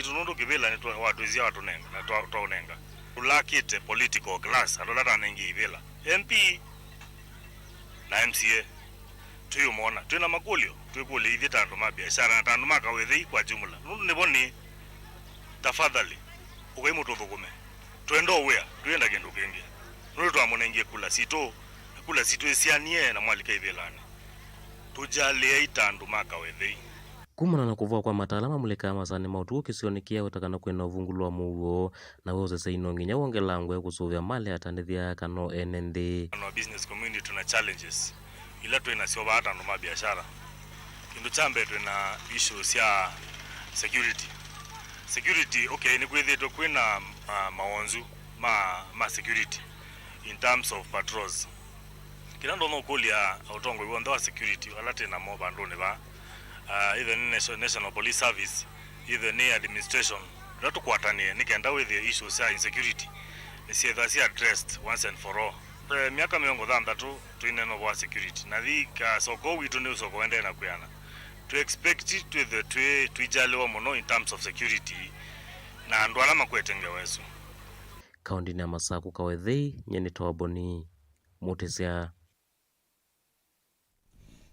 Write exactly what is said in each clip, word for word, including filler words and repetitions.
Itũ nũndũ kĩvĩla nĩ watwĩsya watũnenga na twa- twaũnenga. Tũlakĩte political class, andũ ala tanengie ivĩla. M P na M C A, tũyũmona. Twĩ na makũlyo, twĩkũlye ithyĩ ta andũ ma biashara na ta andũ ma Kawethei kwa jumla. Nũndũ nĩvo nĩ, tafadhali, ũkai mũtũthũkũme. Twenda o wĩa, twĩenda kĩndũ kĩngĩ. Nũndũ twamũnengie kula sitũ, na kula sitũ ĩsianie na mwalika ivĩlanĩ. Tũjalĩei ta andũ ma Kawethei. Kumana na kũvoa kwa mata ala mamulĩkaa masaanĩ ma ũtukũ kĩsionĩ kĩĩ, aweta kana kwĩ na ũvungũlo wa mũuo, na we ũsesei no nginya wongelangwe kũsũvĩa malĩ atandĩthya kana o ene nthĩ. Na business community tuna challenges ila twĩ nasyo vaa ta andũ ma biashara. Kĩndũ kya mbee twĩ na issue sya security. Security, okay, nĩkwĩthĩĩtwe kwĩ na, ah, mawonzu ma, ma security in terms of patrols. Kĩla ndonya ũkũlya ũtongoi w'onthe wa security ala twĩ namo vandũnĩ vaa, ah, either nĩ nation- National Police Service, either nĩ administration, ĩla tũkwatanĩe nĩ kenda wĩthĩe issues sya insecurity nĩsyĩthwa sya addressed once and for all. Eh, myaka mĩongo thanthatũ tũinena ũvoo wa security, na thi kasoko witũ nĩ ũsoko ũendee na kwĩana. Tũ expect twĩthwe twĩ tũijalĩwa mũno in terms of security na andũ ala makwete ngewa ĩsu. Kaũndĩnĩ ya Masakũ Kawethei, nyie nĩ Toboni Mũtĩsya.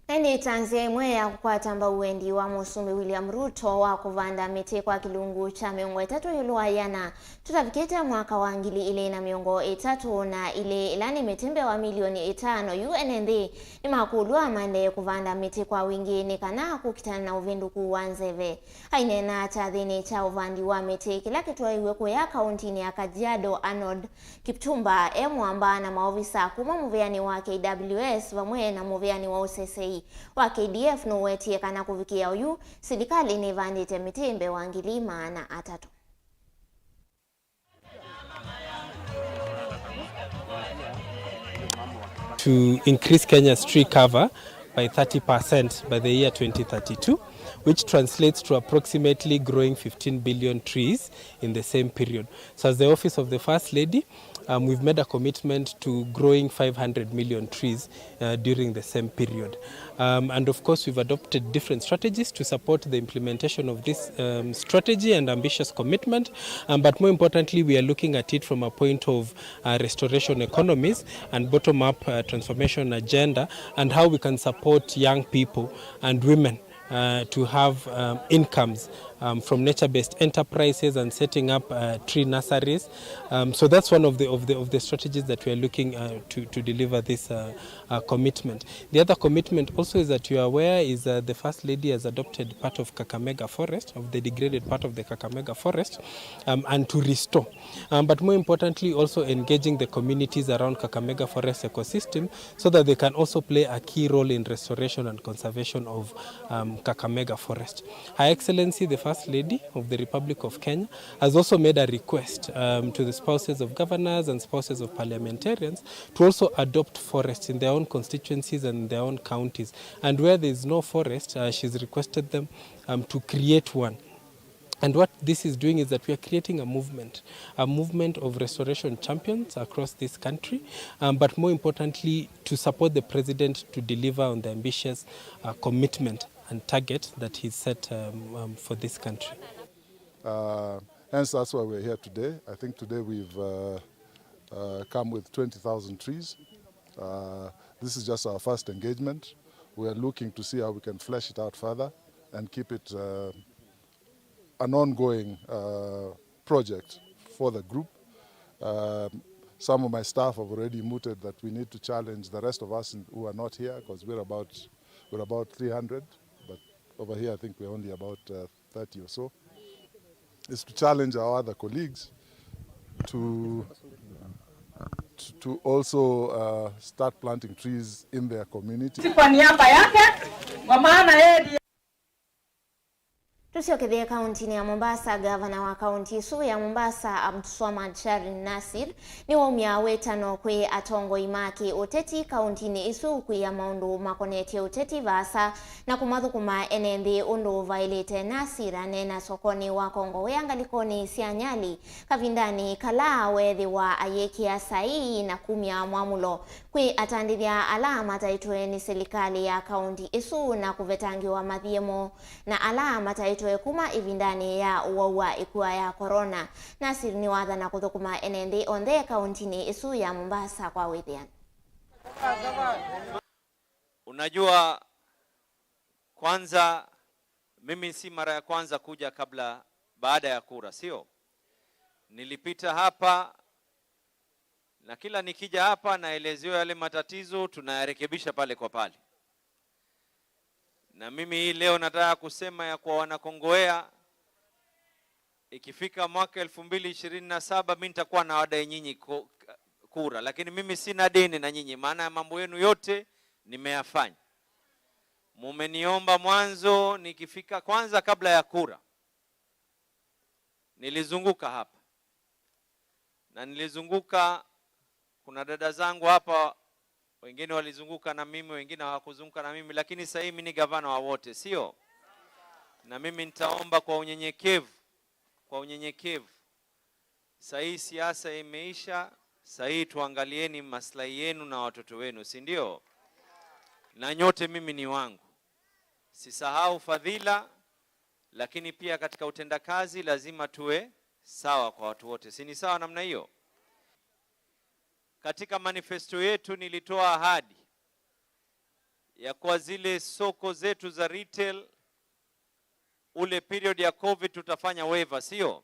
Na ĩndĩ ta nzĩa ĩmwe ya kũkwata mbau wendi wa Mũsumbĩ William Ruto wa kũvanda mĩtĩ kwa kĩlungu kya mĩongo ĩtatũ ĩũlũ wa ĩana, tũtavikĩte mwaka wa ngili ilĩ na mĩongo ĩtatũ na ilĩ, ĩla nĩ mĩtĩ mbee wa milioni ĩtano yu ene nthĩ nĩmakũlw'a maendee kũvanda mĩtĩ kwa wingĩ nĩ kana kũkitana na ũvĩndũku wa nzeve. Aineena kyathĩnĩ kya ũvandi wa mĩtĩ kĩla kĩtwaĩwe kũya kaũntĩnĩ ya Kajiado, Arnold Kipchumba e mũamba na maovisa kuma mũvĩanĩ wa K W S vamwe na mũvĩanĩ wa ũsesei wa K D F nũwetie kana kũvikĩa oyu, silikalĩ nĩvandĩte mĩtĩ mbee wa ngili maana atatũ. To increase Kenya's tree cover by thirty percent by the year twenty thirty-two, which translates to approximately growing fifteen billion trees in the same period. So as the office of the First Lady, um, we've made a commitment to growing five hundred million trees, uh, during the same period. Um, and of course, we've adopted different strategies to support the implementation of this, um, strategy and ambitious commitment. Um, but more importantly, we are looking at it from a point of, uh, restoration economies and bottom-up, uh, transformation agenda, and how we can support young people and women, uh, to have, um, incomes, um, from nature-based enterprises and setting up, uh, tree nurseries. Um, so that's one of the, of the, of the strategies that we are looking, uh, to, to deliver this, uh, uh, commitment. The other commitment also is that you are aware is, uh, the First Lady has adopted part of Kakamega Forest, of the degraded part of the Kakamega Forest, um, and to restore. Um, but more importantly, also engaging the communities around Kakamega Forest ecosystem so that they can also play a key role in restoration and conservation of, um, Kakamega Forest. Her Excellency, the First Lady of the Republic of Kenya, has also made a request, um, to the spouses of governors and spouses of parliamentarians to also adopt forests in their own constituencies and in their own counties. And where there is no forest, uh, she's requested them, um, to create one. And what this is doing is that we are creating a movement, a movement of restoration champions across this country, um, but more importantly, to support the president to deliver on the ambitious, uh, commitment and target that he set, um, um, for this country. Uh, hence, that's why we're here today. I think today we've, uh, uh, come with twenty thousand trees. Uh, this is just our first engagement. We are looking to see how we can flesh it out further and keep it, uh, an ongoing, uh, project for the group. Um, some of my staff have already mooted that we need to challenge the rest of us in- who are not here, 'cause we're about, we're about three hundred, but over here I think we're only about, uh, thirty or so, is to challenge our other colleagues to, to, to also, uh, start planting trees in their community. Si kwa niaba yake, kwa maana yeye ndiye. Tũsyokethye kaũntĩnĩ ya Mombasa. Gavana wa kaũntĩ ĩsu ya Mombasa, Abdulswamad Sharif Nassir, nĩwaumya wĩtano kwĩ atongoi ma kĩ-ũteti kaũntĩnĩ ĩsu kwĩya maũndũ makonetye ũteti vaasa na kũmathũkũma ene nthĩ ũndũ ũvaĩlĩte. Nassir aneena sokonĩ wa Kongowea ngalĩkonĩ sya Nyali kavindanĩ kala weethĩwa ayĩkĩa saii na kumya mwamũlo kwĩ atandĩthya ala mataĩtwe nĩ silikalĩ ya kaũntĩ ĩsu na kũvetangĩwa mathiemo na ala mataĩtwe Twe kuma ĩvindanĩ ya ũwau wa ĩkua ya corona, Nasir nĩwathana kũthũkũma ene nthĩ onthe kauntinĩ ĩsu ya Mombasa kwa wĩthĩano. Unajua, kwanza, mimi si mara ya kwanza kuja kabla, baada ya kura, sio? Nilipita hapa, na kila nikija hapa naelezewa yale matatizo, tunayarekebisha pale kwa pale. Na mimi hii leo nataka kusema ya kuwa Wanakongoea, ikifika mwaka elfu mbili ishirini na saba, mi nitakuwa nawadai nyinyi ku-, kura, lakini mimi sina deni na nyinyi, maana ya mambo yenu yote nimeyafanya. Mumeniomba mwanzo nikifika, kwanza kabla ya kura, nilizunguka hapa. Na nilizunguka, kuna dada zangu hapa, wengine walizunguka na mimi, wengine hawakuzunguka na mimi, lakini sasa hivi mimi ni gavana wa wote, sio? Na mimi nitaomba kwa unyenyekevu, kwa unyenyekevu. Sasa hii siasa imeisha, sasa hii tuangalieni maslahi yenu na watoto wenu, si ndio? Na nyote mimi ni wangu. Sisahau fadhila, lakini pia katika utendakazi lazima tuwe sawa kwa watu wote. Si ni sawa namna hiyo? Katika manifesto yetu nilitoa ahadi ya kuwa zile soko zetu za retail, ule period ya covid tutafanya waiver, sio?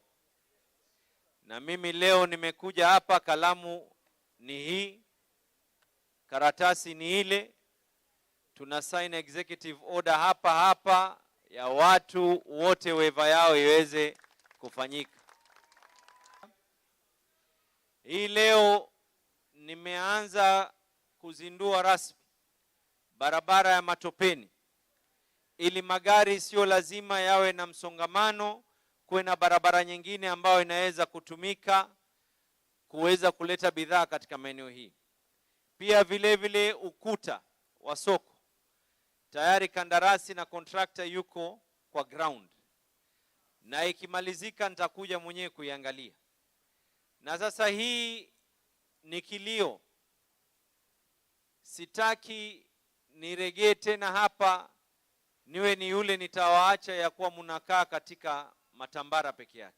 Na mimi leo nimekuja hapa, kalamu ni hii, karatasi ni ile, tuna sign executive order hapa hapa ya watu wote waiver yao iweze kufanyika. Hii leo nimeanza kuzindua rasmi barabara ya Matopeni, ili magari sio lazima yawe na msongamano, kuwe na barabara nyingine ambayo inaweza kutumika kuweza kuleta bidhaa katika maeneo hii. Pia vile vile ukuta wa soko, tayari kandarasi na contractor yuko kwa ground. Na ikimalizika nitakuja mwenyewe kuiangalia. Na sasa hii ni kilio. Sitaki niregee tena hapa, niwe ni yule nitawaacha ya kuwa mnakaa katika matambara peke yake.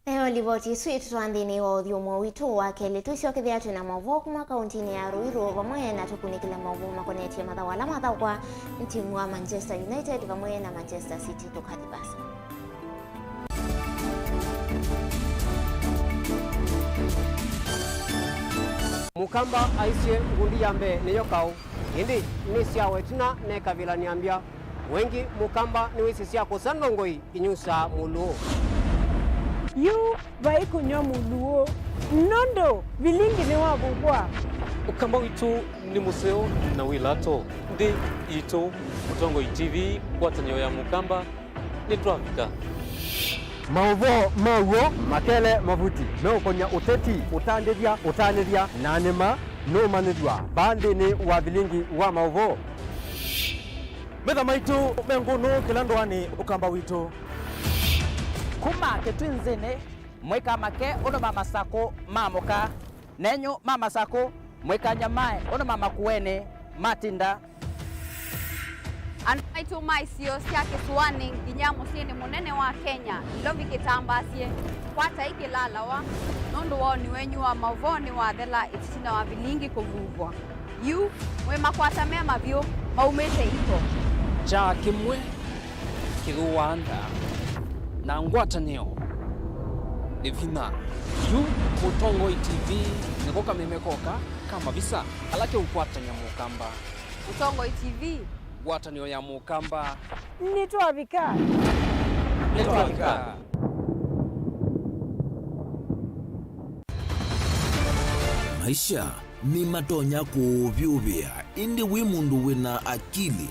Nayo livoti ĩsu ĩtũtwaa nthĩnĩ wa ũthyũmũo witũ wa kelĩ. Twĩsyokethya twĩ na maũvoo kuma kauntinĩ ya Ruiru vamwe na tũkunĩkĩle maũvoo makonetye mathaũ ala mathaũkwa nĩ timu wa Manchester United vamwe na Manchester City. Tũkathi vasa. Mũkamba aisye, ngundi ya mbee nĩyo kaũ, ĩndĩ nĩ syawa ĩtina nekavilany'a mbya. Wengĩ mũkamba nĩwĩsĩ sya kũsa ndongoi inyusaa mũlũũ. Yu vai kũnyw'a mũlũũ, nũndũ vilingi nĩwavuvwa. Ũkamba witũ nĩ mũseo na wĩ lato. Nthĩ yitũ, Mũtongoi T V, ngwatanĩo ya mũkamba, nĩtwavika. Maũvoo ma w'o makele mavuti meũkonya ũteti, ũtandĩthya, ũtanĩthya, na nĩma nũũmanyĩthw'a vaa nthĩnĩ wa vilingi wa maũvoo. Metha maitũ me ngũnũ kĩla ndũanĩ ũkamba witũ. Kuma Kĩtwinzĩnĩ, mwĩkamake ũndũ ma Masakũ maamũka, nenyu ma Masakũ, mwĩkanyamae ũndũ ma Makueni matinda. Andũ maitũ ma isio sya kĩsũanĩ nginya mũsyĩnĩ mũnene wa Kenya, Nairobi kĩtambaasye, kwatai kĩlalawa, nũndũ waoni wenyu wa maũvoo nĩwathela ĩtina wa vilingi kũvuvwa. Yu, mwĩ makwata me mavyũ maumĩte iko. Kyaa kĩmwe kĩthũaa nda, na ngwatanĩo nĩ vinya. Yu, Mũtongoi T V nĩko kameme koka ka mavisa ala keũkwatany'a mũkamba. Mũtongoi T V. Ngwatanĩo ya mũkamba. Nĩtwavika. Nĩtwavika. Maisha nĩmatonya kũũvyũvĩa, ĩndĩ wĩ mũndũ wĩ na akili,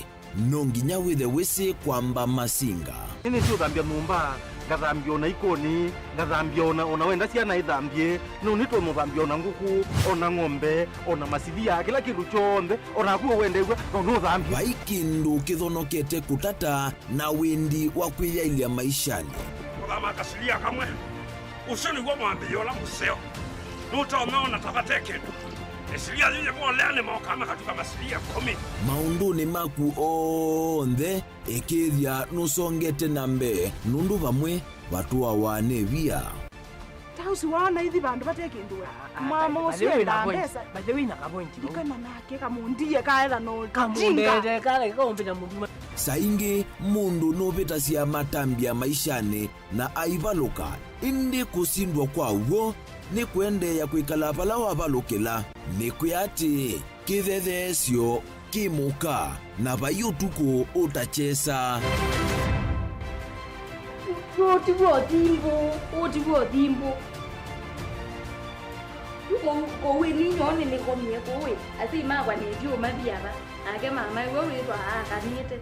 no nginya wĩthe wĩsĩ kwamba masinga. Nĩnĩsĩ ũthambya nyũmba, ngathambya o na ikonĩ, ngathambya o na, o na wenda syana ithambye, no nĩtwe mũthambya o na ngũkũ, o na ng'ombe, o na masivia, kĩla kĩndũ kyonthe, o naku ũwendew'a, no nũthambye. Vai kĩndũ kĩthonokete kũtata na wendi wa kwĩyaĩlya maishanĩ. Kũthama kasilia kamwe, ũsu nĩw'o mwambĩĩo ũla mũseo. Nũtonya ona ta vate kĩndũ. Ĩsilia yĩyĩvolea nĩ mokaa makatuka masilia ĩkũmi. Maũndũnĩ maku onthe, ĩkĩĩthya nũsongete na mbee, nũndũ vamwe vatũawa nĩ via. Ta ũsu waona ithi vandũ vate kĩndũ we. Mama ũsu enda mbesa. By the way, na kavointi. Ndikana nake kamũndie kaetha no kamũndete kale kaũmbĩta mũndũ. Saa ingĩ mũndũ nũvĩtasya matambya maishanĩ na aivalũka, ĩndĩ kũsindwa kwa w'o nĩ kũendeea kwĩkala vala wavalũkĩla. Nĩkwĩa atĩ kĩthetheesyo kĩ mũka, na vai ũtukũ ũtakyesa. Ũũ ti w'o thimbũ, ũũ ti w'o thimbũ. Kũu, kũu ĩ ninyoo nĩnĩkomie kũu ĩ, asyai makwa nĩtyu ũmathi ava, nake mamae we wĩthwa aakanĩte.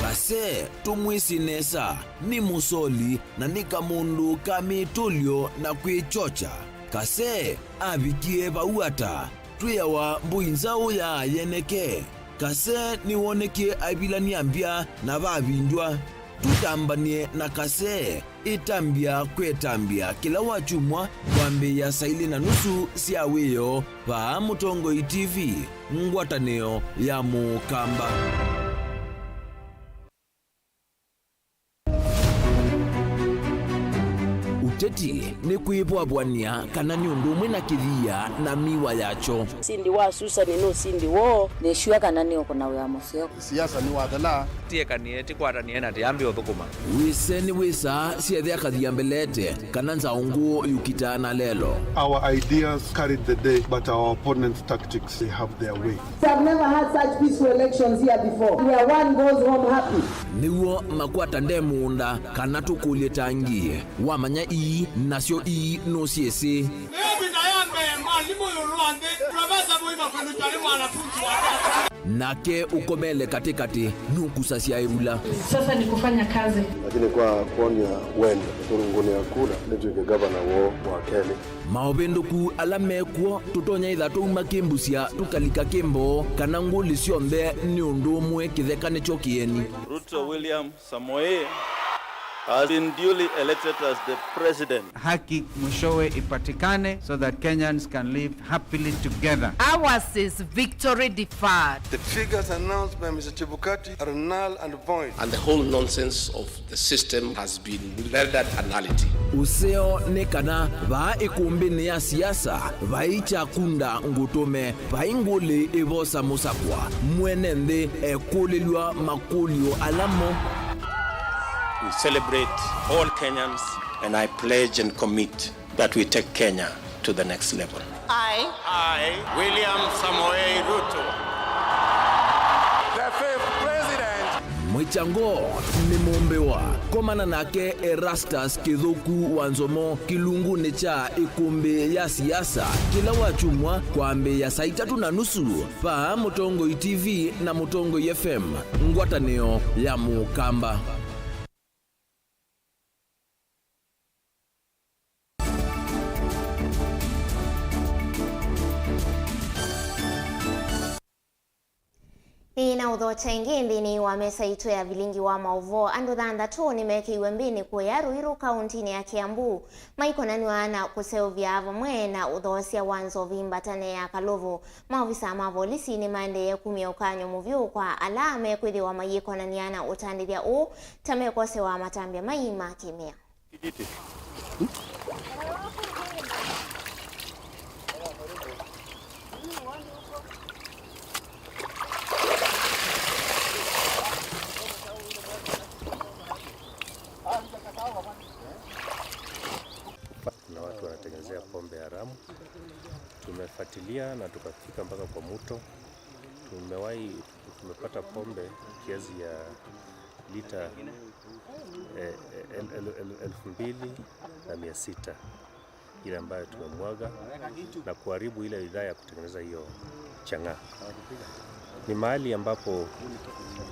Kase, tũmwĩsĩ nesa, nĩ mũsoli na nĩ kamũndũ ka mĩtũlyo na kwĩkyokya. Kase avikie vau ata? Twĩawa mbũi nzaũ ya yeneke. Kase nĩwonekie aivilany'a mbya na vavindw'a. Tũtambany'e na Kase. Ĩtambya kwetambya kĩla wakyumwa kwambĩĩa saa ilĩ na nusu sya wĩoo vaa Mũtongoi T V, ngwatanĩo ya Mũkamba. Ũteti nĩ kwĩvwavw'ania kana nĩ ũndũ ũmwe na kĩthia na miwa yakyo. Ũsindi wa Susan nĩ ũsindi woo. Nĩsw'a kana nĩũkũna wĩa mũseo. Siasa nĩwathela. Tiekanie, tikwatanĩe na tiambi ũthũkũma. Wĩse nĩ wĩsaa syethĩa kathia mbelete, kana nzaũ ngũũ yũkitaa na lelo. Our ideas carried the day, but our opponents' tactics, they have their way. We have never had such peaceful elections here before, where one goes home happy. Nĩw'o makwata nde mũũnda, kana tũkũlye tangi. Wamanya ii, nasyo ii nũsyĩsĩ. Nĩyo vita ya mbee mwalimũ ĩũlũ wa nthĩ, Profesa Mũima kũlutwa nĩ mwanafunzi wake. Nake ũkomele katĩkatĩ nũkusasya ĩvula. Sasa ni kufanya kazi. Lakini kwa kuonia wendo, kũrũngũnĩa kura, nĩtw'ĩke gavana woo wa kelĩ. Maũvĩndũku ala mekw'o tũtonya ĩtha twauma kĩmbusya tũkalika kĩmboo, kana ngũlĩ syonthe nĩ ũndũ ũmwe kĩtheka nĩkyo kĩeni. Ruto William Samoei has been duly elected as the president. Haki mwishowe ipatikane so that Kenyans can live happily together. Ours is victory deferred. The figures announced by Mister Chebukati are null and void. And the whole nonsense of the system has been rendered a nullity. Ũseo nĩ kana vaa ĩkũmbĩnĩ ya siasa vai kyakunda ngũtũme. Vai ngũlĩ ĩvosa mũsakwa, mwene nthĩ ekũlĩlw'a makũlyo ala mo. We celebrate all Kenyans and I pledge and commit that we take Kenya to the next level. I, I, William Samoei Ruto, the fifth president. Mwĩkyango nĩ mũmbĩwa. Komana nake Erastus Kĩthũku wa Nzomo kĩlungunĩ kya ĩkũmbĩ ya siasa kĩla wakyumwa kwambĩĩa saa itatũ na nusu vaa Mũtongoi T V na Mũtongoi F M, ngwatanĩo ya Mũkamba. Nĩ na ũthokya ĩngĩ nthĩnĩ wa mesa itũ ya vilingi wa maũvoo. Andũ thanthatũ nĩmekĩiwe mbĩnĩ kũya Ruiru kaũntĩnĩ ya Kiambu, maikonanw'a na kũseũvya vamwe na ũthoosya wa nzovi mbatane ya Kalovu. Maovisa ma volisi nĩmaendee kumya ũkany'o mũvyũ kwa ala mekwĩthĩwa mayĩkonany'a na ũtandĩthya ũũ ta mekosewa matambya mai ma kĩmĩao. Kijiti. Kuna watu wanatengenezea pombe haramu. Tumefuatilia na tukafika mpaka kwa mto. Tumewahi, tumepata pombe kiasi ya lita, eh, el-, el-, el-, elfu mbili na mia sita, ile ambayo tumemwaga na kuharibu ile idhaa ya kutengeneza hiyo chang'aa. Ni mahali ambapo,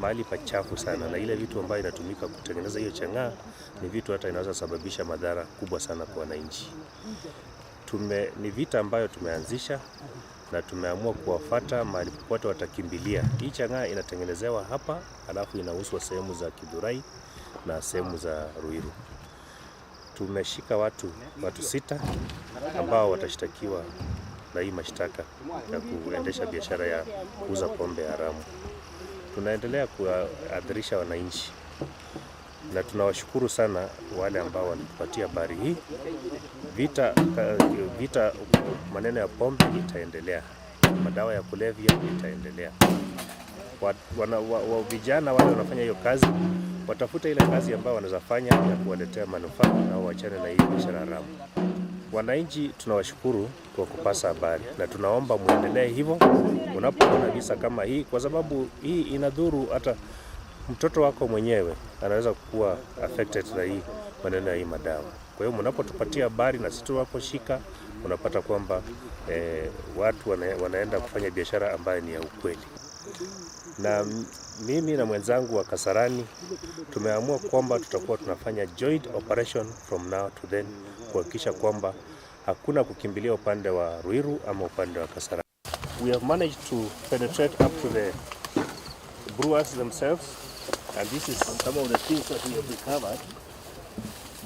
mahali pachafu sana, na ile vitu ambayo inatumika kutengeneza hiyo chang'aa ni vitu hata inaweza sababisha madhara kubwa sana kwa wananchi. Tume-, ni vita ambayo tumeanzisha na tumeamua kuwafuata mahali popote watakimbilia. Hii chang'aa inatengenezewa hapa, alafu inauzwa sehemu za Githurai na sehemu za Ruiru. Tumeshika watu, watu sita ambao watashtakiwa na hii mashtaka ya kuendesha biashara ya kuuza pombe haramu. Tunaendelea kuwaadhirisha wananchi na tunawashukuru sana wale ambao walitupatia habari hii. Vita, ka-, vita maneno ya pombe itaendelea, madawa ya kulevya itaendelea. Wa, wana, wa, wa vijana wale wanafanya hiyo kazi watafute ile kazi ambayo wanaweza fanya ya kuwaletea manufaa na wachane na hii biashara haramu. Wananchi tunawashukuru kwa kupasa habari na tunaomba muendelee hivyo unapoona visa kama hii, kwa sababu hii inadhuru hata mtoto wako mwenyewe anaweza kuwa affected na hii maneno ya hii madawa. Kwa hiyo mnapotupatia habari na sisi tunaposhika, unapata kwamba eh, watu wana, wanaenda kufanya biashara ambayo ni ya ukweli. Na m- mimi na mwenzangu wa Kasarani tumeamua kwamba tutakuwa tunafanya joint operation from now to then kuhakikisha kwamba hakuna kukimbilia upande wa Ruiru ama upande wa Kasarani. We have managed to penetrate up to the brewers themselves, and this is some of the things that we have recovered.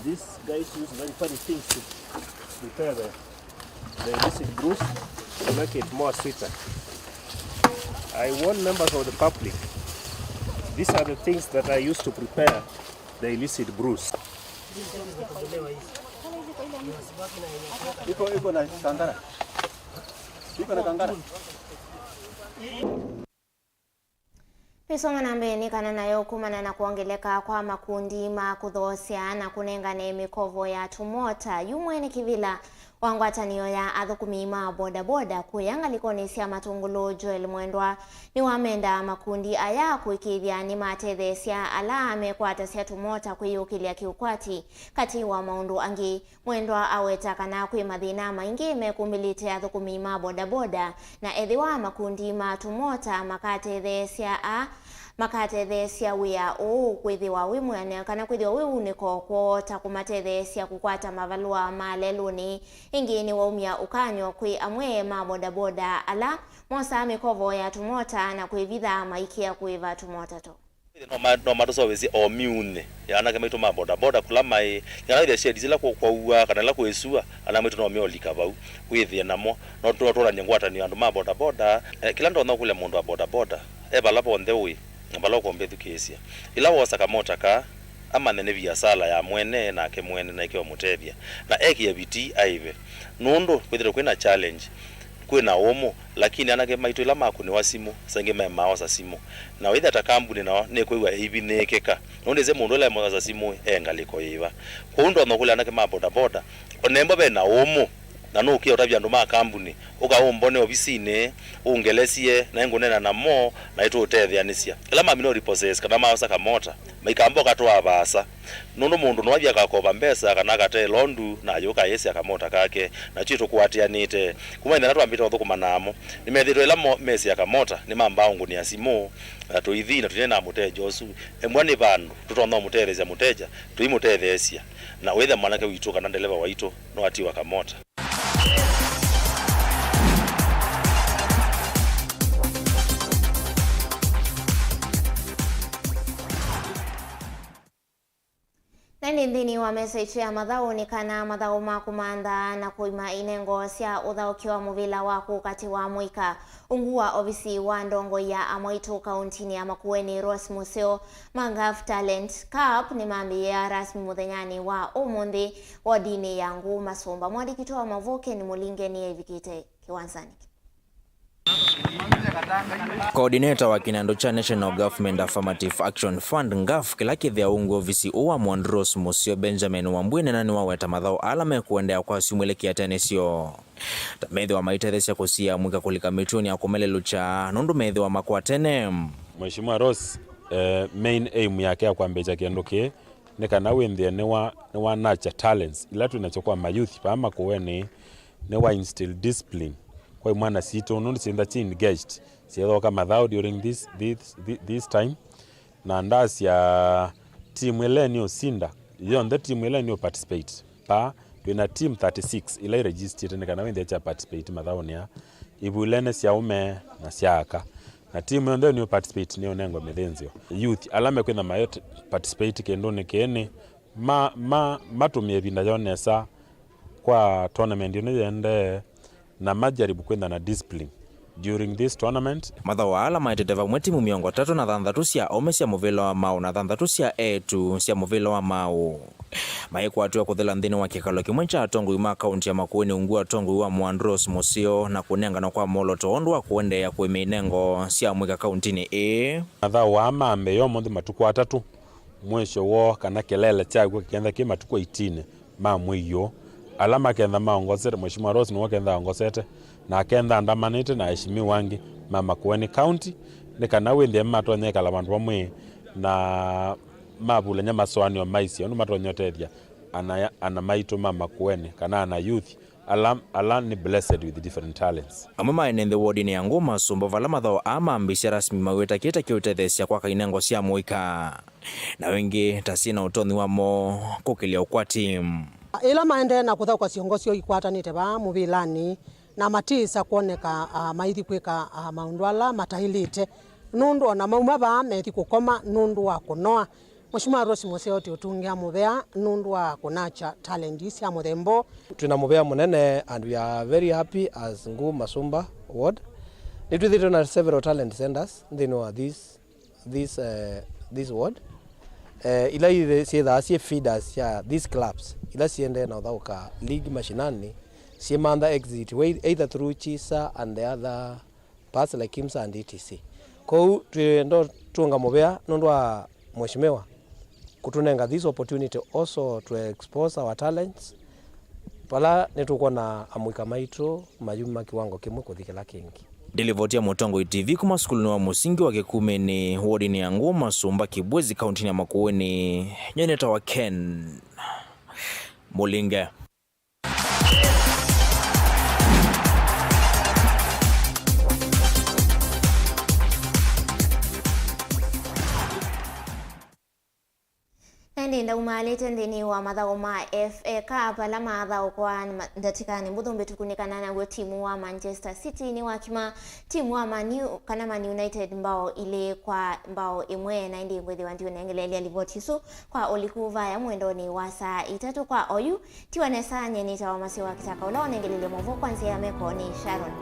These guys use very funny things to prepare the, the illicit brews to make it more sweeter. I warn members of the public, these are the things that I used to prepare the illicit brews. Iko, iko na kangara. Iko na kangara. Twĩsoma na mbee nĩ kana nayo kumana na kwongeleka kwa makundi ma kũthoosya na kũnengane mĩkovo ya tũmota, yu mwene kĩvĩla wa ngwatanĩo ya athũkũmi ma bodaboda kũya ngalĩkonĩ sya Matũngũlũ Joel Mwendwa nĩwamenda makundi aya kũĩkĩĩthya nĩmatetheesya ala mekwatasya tũmota kwĩyũkĩlya kĩũkwati katĩ wa maũndũ angĩ. Mwendwa aweta kana kwĩ mathĩna maingĩ mekũmbĩlĩte athũkũmi ma bodaboda, na ethĩwa makundi ma tũmota makatetheesya a makatetheesya wĩa ũũ kwĩthĩwa wĩ mwĩanĩo kana kwĩthĩwa wĩ unĩko kwoo ta kũmatetheesya kũkwata mavalũa ma lelũnĩ. Ĩngĩ nĩwaumya ũkany'o kwĩ amwe ma bodaboda ala mosaa mĩkovo ya tũmota na kwĩvitha maikĩa kũĩva tũmota twoo. No ma- no matũseũvĩsye o miunĩ ya anake maitũ ma bodaboda kũla maĩ, kana ĩthĩa syeli sila kũ- kwaua kana ĩla kwĩ sua, anake maitũ no meũlika vau wĩthĩe namo. No tũ- no twonany'e ngwatanĩo ya andũ ma bodaboda. Eh, kĩla ndonya ũkũlya mũndũ wa bodaboda, e vala vonthe ũĩ na vala ũkombe ĩthukĩĩsya, ĩla wosa kamota kaa, amanye nĩ viasala ya mwene nake mwene na ĩke ũmũtethya, na ekĩe vitii aĩve, nũndũ kwĩthĩtwe kwĩna challenge, kwĩna ũmũ. Lakini anake maitũ ĩla makũnĩwa simũ, saingĩ memaosa simũ, na wĩthĩa ta kambuni nao nĩkwĩw'a ĩivinĩĩkĩka, nũndũ ĩsĩ mũndũ ũla emosa simũ e ngalĩko yĩva. Kwoou ndonya ũkũlya anake ma bodaboda, onembwa ve na ũmũ, na nũkĩa ũtavya andũ ma kambuni, ũka ũmbone ovisinĩ, ũngelesye, na ĩngũneena namo, na ĩtũũtetheanĩsya. Ĩla mamina repossess kana maosa kamota, maikamba ũkatwaa vaasa. Nũndũ mũndũ no athi akakova mbesa kana akatee londu na ayũka ayĩsya kamota kake, na twĩ tũkũatĩanĩte. Kuma ĩthenya twambĩte ũthũkũma namo, nĩmethĩĩtwe ĩla mo- mesĩa kamota nĩmambaa ũngũnĩa simũ na tũithi na tũineenaa mũteja ũsu. Embwa nĩ vandũ tũtonya ũmũtetheesya mũteja, tũimũtetheesya. Na wĩthĩa mwanake witũ kana ndeleva waitũ no atiwa kamota. Na ĩndĩ nthĩnĩ wa mesa itũ ya mathaũ nĩ kana mathaũ ma kũmantha na kũima inengo sya ũthaũkyo wa mũvĩla wa kũkatĩ wa mũika. Ungu wa ovisi wa ndongoi ya amwaitũ kauntinĩ ya Makueni, Rose Museo, ma Ngaf Talent Cup nĩmambĩĩa rasmi mũthenyanĩ wa ũmũnthĩ wodinĩ ya Ngũũ Masũmba. Mwandĩki witũ wa maũvoo Ken Mũlinge nĩevikĩte kĩwanzanĩ kĩu. Coordinator wa kĩnandũ kya National Government Affirmative Action Fund, Ngaf, kĩla kĩthĩawa ungu ovisi ũũ wa Mwandũ Rose Museo, Benjamin Wambui, nena nĩwaweta mathaũ ala mekũendeea kwa syumwa ilĩ kĩatenĩ syoo. Ta methĩwa maitetheesya kũsiĩĩa mũika kũlika mĩtũnĩ ya kũmelelũkya nũndũ methĩwa makwatene. Mheshimiwa Rose, eh, main aim yake ya kwambĩĩsya kĩndũ kĩĩ nĩ kana wĩthĩe nĩwa, nĩwa nurture talents ila twĩ nasyo kwa mayouth vaa Makueni, nĩwa instill discipline kwa imwana sitũ nũndũ syĩntha syĩ engaged, syĩthoka mathaũ during this, this, thi- this time. Na ndasya timu ĩla nĩũsinda, yonthe timu ĩla nĩũ participate. Pa, twĩ na team thirty-six ila iregistrĩte nĩ kana wĩthĩa sya participate mathaũnĩ aa. Ivulene sya aũme na sya aka. Na timu yonthe nĩũ participate nĩũnengwa mĩthĩnzĩo. Youth ala mekwĩtha mayo participate kĩndũnĩ kĩĩ nĩ ma, ma, matũmĩe ĩvinda yoo nesa kwa tournament ĩno yĩendee, na majaribu kwĩtha na discipline during this tournament. Mathaũ aa ala maetete vamwe timu mĩongo ĩtatũ na thanthatũ sya aũme sya mũvĩla wa Mau na thanthatũ sya eĩtu sya mũvĩla wa Mau, maikwatĩwa kũthela nthĩnĩ wa kĩkalo kĩmwe kya atongoi ma kaunti ya Makueni ungu wa ũtongoi wa Mwandros Mũseo na kũnenganwa kwa mwolooto ũndũ wa kũendeea kũĩmya inengo sya mũika kauntinĩ ĩĩ. Mathaũ aa ma mbee ũmũnthĩ matukũ atatũ, mwisho woo kana kĩlele kyakw'o kĩkentha kĩ matukũ eighteen ma mwei ũũ, ala makentha maongosete, Mheshimiwa Rose nĩwe ũkentha aongosete, na akentha andamanĩte na aheshimiwa angĩ ma Makueni County, nĩ kana wĩthĩe matonya ĩkala vandũ vamwe na mavulany'a masũanĩo maisye ũndũ matonya ũtethya ana, ana maitũ ma Makueni kana ana youth ala, ala nĩ blessed with different talents. Amwe maene nthĩ wodinĩ ya Ngũũ Masũmba vala mathaũ aa mambĩĩsya rasmi mawĩta kĩta kĩũtetheesya kwaka inengo sya mũika, na wĩngĩ ta syĩ na ũtonyi wamo kũkĩlya ũkwati. Ĩla maendee na kũthaũka syongo syoo ikwatanĩte vaa mũvĩlanĩ, na matiĩsa kwoneka, ah, maithi kwĩka, ah, maũndũ ala mataĩlĩte, nũndũ ona mauma vaa methi kũkoma nũndũ wa kũnoa. Mheshimiwa Rose Mũseo tũũtũngĩa mũvea nũndũ wa kũnakya talent sya mũthemba ũũ. Twĩ na mũvea mũnene and we are very happy as Ngũũ Masũmba ward. Nĩtwĩthĩĩtwe na several talent centers nthĩnĩ wa this, this, eh, this ward. Eh, ila ithe-, syĩthaa syĩ feeders sya these clubs ila siendee na ũthaũka league mashinani, syĩmantha exit way either through CHISA and the other parts like KIMSA and E T C. Kwoou twĩenda ũtũnga mũvea nũndũ wa Mheshimiwa kũtũnenga this opportunity also to expose our talents, vala nĩtũkwona amũika maitũ mayuma kĩwango kĩmwe kũthi kĩla kĩngĩ. Ndilivoti ya Mũtongoi T V kuma sukulunĩ wa mũsingi wa Kĩkumĩnĩ, wodinĩ ya Ngũũ Masũmba, Kĩbwezi, kauntinĩ ya Makueni, nyie nĩtawa Ken Mũlinge. Na ĩndĩ ndaumaalĩte nthĩnĩ wa mathaũ ma F A Cup ala mathaũkwa ma-, ndatĩkanĩ mbũthũ mbĩtũku nĩ kana naw'o timu wa Manchester City nĩwakima timu wa Man U, kana Man United, mbao ilĩ kwa mbao ĩmwe, na ĩndĩ ngwĩthĩwa ndiũnengeleelya livoti isu kwa ũliku vaya mwendonĩ wa saa itatũ kwa oyu. Tiwa nesa, nyie nĩtawa Maseo wa Kĩtaka, ũla wanengelelye maũvoo kwa nzĩa ya meko nĩ Sharon